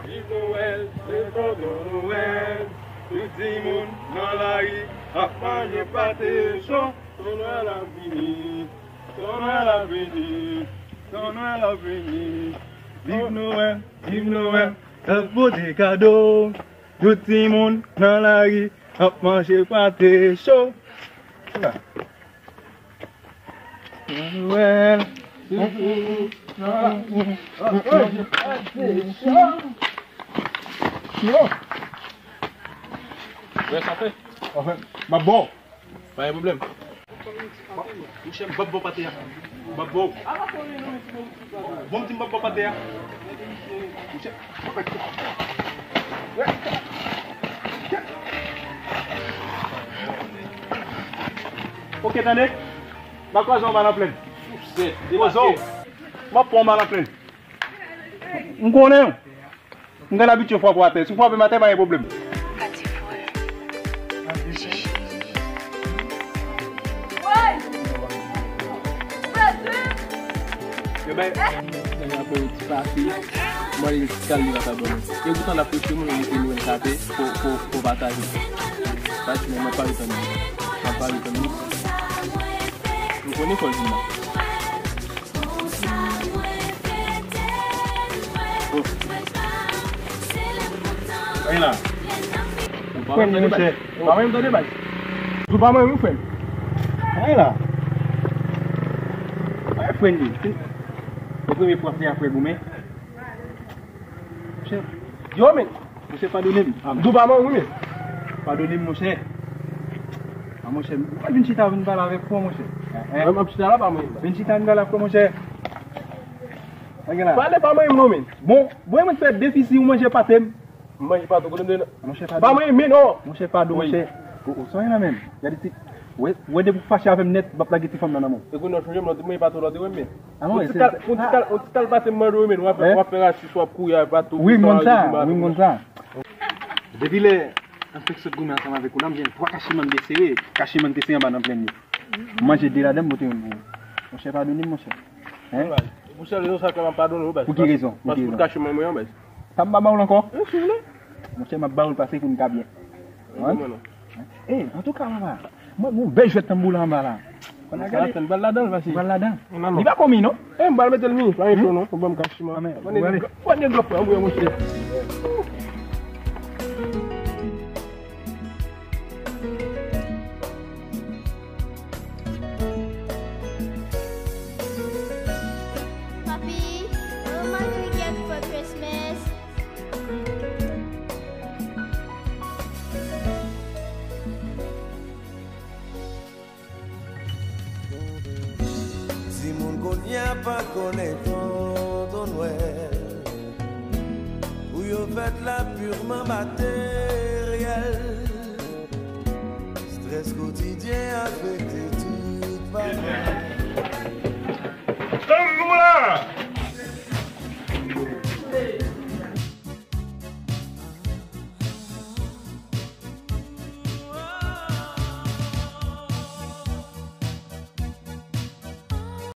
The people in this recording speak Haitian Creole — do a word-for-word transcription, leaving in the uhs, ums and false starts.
Viv Nwèl, se tonton Nwèl. Tout timoun nan lari ap manje pate cho. Tonton Nwèl ap vini, Tonton Nwèl ap vini, Tonton Nwèl ap vini. Viv Nwèl, viv Nwèl, l ap pote kado. Tout timoun nan lari ap manje pate cho. Nwèl. Yo. Wè sa fè? Anfen, m ap bon. Pa gen pwoblèm. Monchè, m p ap ba w pate a. M p ap ba w. Bon, m di m p ap ba w pate a. Monchè, ok, tande. M ap kwaze yon bal an plen. Pozo. M ap pran yon bal an plen. M konnen w. M gen abitye frape w atè. Si w frape m atè, pa gen pwoblèm. Yo bay. Nèg la pran yon ti pase. Mwen li kal li pa ta ban mwen. E poutan l ap preche moun, li te lwen tape pou, pou, pou pataje. Pati men mwen pa retann li. Mwen pa retann li. M konnen fò l vin la. Ay la. Ou pa mwen tande baz. Ou pa mwen tande baz. Ou pa mwen wi frè m. Ay la. Ay frè m. Se premye fwa se apre goumen. Yo men. Monchè, padone m. Dou pa mwen wi men. Padone m, monchè. A, monchè, mwen vin chita vin pale avèk ou, monchè. Mwen ap chita la pa mwen. Vin chita vin pale avèk ou, monchè. Pale pa mwen non men. Bon, bon, mwen fè defisi ou manje pate m. Manje pate kote m te nan. Monchè, padone. Pa mwen men non. Monchè, padone, monchè. O, o, sa yon la menm. Gade ti. Wè, wè depi w fache avè m nèt, m ap lage ti fanm nan nan men w. E kounye a w chonje m lòt, mwen pa tou lòt, wè men. Yon ti kal, yon ti kal, yon ti kal pase m mande w men, w ap, w ap fè rasis, w ap kouri avè bato. Wi, m konn sa, wi, m konn sa. Depi lè m fèk sot goumen ansanm avèk ou la, m gen twa kachiman m te sere, kachiman m te sere anba nan plenn yo. M manje de ladan m pote youn pou ou. Monchè, padone m, monchè. Hein? Pou sèl rezon sa ke m ap padone w, baz. Pou ki rezon? Pou ki rezon? Paske w kache manman w, baz. Sa m pa ba w l ankò? Wi, si w vle. Monchè, m ap ba w l pase pou n ka byen. Wi, mwen non. E, antouka, papa, mwen gen yon bèl jwèt tanbou la anba la. Konn a gade. Sa, n pral ladan l, pase. N pral ladan. Li pa konmi, non? E, m pral mete l mi. Pa gen cho, non. Ou ban m kachiman. Mwen de gòp, mwen de gòp, mwen, monchè. Papi, what am I gonna get for Christmas? Timoun kounye a pa konnen tonton Nwèl. Pou yo fèt la pirman materyèl. Strès kotidyen afekte tout papa. Tanbou la!